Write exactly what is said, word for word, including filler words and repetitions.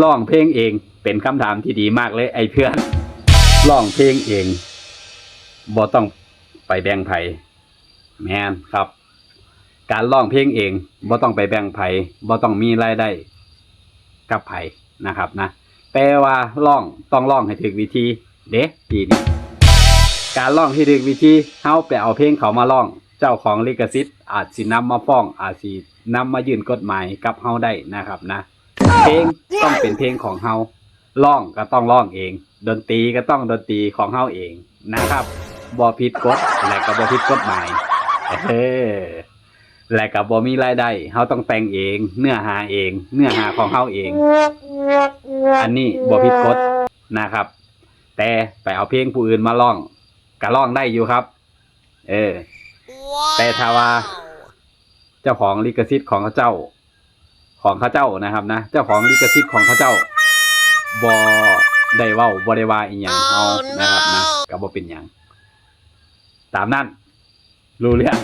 ร้องเพลงเองเป็นคำถามที่ดีมากเลยไอ้เพื่อน ร้องเพลงเองบ่ต้องไปแบ่งไผ แม่นครับ การร้องเพลงเองบ่ต้องไปแบ่งไผ บ่ต้องมีรายได้กับไผนะครับนะ แต่ว่าร้องต้องร้องให้ถูกวิธีเด้ ทีนี้ การร้องที่ถูกวิธี เฮาไปเอาเพลงเขามาร้อง เจ้าของลิขสิทธิ์อาจสินำมาฟ้อง อาจสินำมายื่นกฎหมายกับเฮาได้นะครับนะ เพลงต้องเป็นเพลงของเฮา ร้องก็ต้องร้องเอง ดนตรีก็ต้องดนตรีของเฮาเองนะครับ บ่ผิดกฎ และก็บ่ผิดกฎหมาย เออ และก็บ่มีรายได้ เฮาต้องแต่งเอง เนื้อหาเอง เนื้อหาของเฮาเอง อันนี้บ่ผิดกฎนะครับ แต่ไปเอาเพลงผู้อื่นมาร้อง ก็ร้องได้อยู่ครับ เออ แต่ถ้าว่า เจ้าของลิขสิทธิ์ของเขาเจ้า ของเขาเจ้านะครับนะ เจ้าของลิขสิทธิ์ของเขาเจ้าบ่ได้เว้าบ่ได้ว่าอีหยังเฮานะครับนะ ก็บ่เป็นหยัง ตามนั้น รู้เรื่อง